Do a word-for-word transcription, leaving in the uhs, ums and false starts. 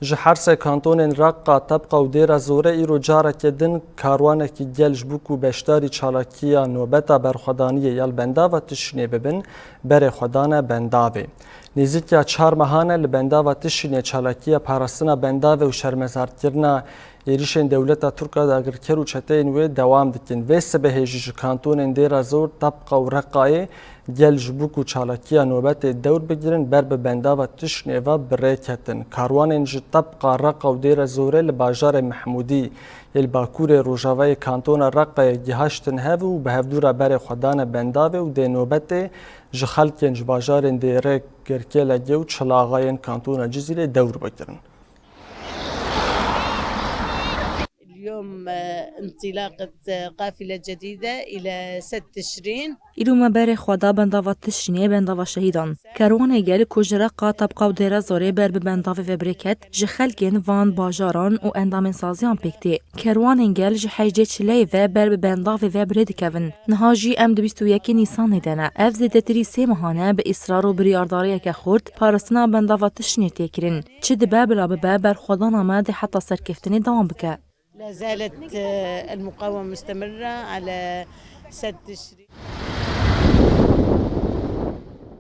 Ji her sê kantonên Reqa, Tebqa û Dêra Zorê îro careke din karwanekî gel ji bo ku beşdarî çalakiya nobeta berxwedaniyê ya li bendava Tişrînê bibin, berê xwe dane bendavê. Nêzîkî çar mehan e li bendava Tişrînê çalakiya parastina bendavê û şermezarkirina êrîşên dewleta Tirk a dagirker û çeteyên wê dewam dikin. Vê sibehê jî ji kantonên Dêra Zor, Tebqa û Reqayê gel ji bo ku çalakiya nobetê dewr bigirin, ber bi bendava Tişrînê ve bi rê ketin. Karwanên ji Tebqa, Reqa û Dêra Zorê li bajarê Mehmûdî yê li bakurê rojavayê kantona Reqayê gihaştin hev û bi hevdû re berê xwe dane bendavê û dê nobetê ji xelkên ji bajarên Dêrê, Girkêlegê û Çilaxayên kantona Cizîrê dewr bigirin. اليوم، آه، انطلاقة، آه، قافلة جديدة إلى سد تشرين. Îro me berê xwe da bendava Tişrînê, bendava şehîdan. Kerwanê gel ku ji Reqa, Tebqa û Dêra Zorê ber bi bendavê ve bi rê ket, ji xelkên van bajaran û endamên saziyan pêk tê. Kerwanên gel ji hejdê Çileyê ve ber bi bendavê ve bi rê dikevin. Niha jî em di bîst û yekê Nîsanê de ne. Ev zêdetirî sê mehan e bi îsrar û biryardariyeke xurt parastina bendava Tişrînê tê kirin. Çi dibe bila bibe, berxwedana me dê heta serkeftinê dewam bike. لا زالت، آه، المقاومة مستمرة على سد تشرين.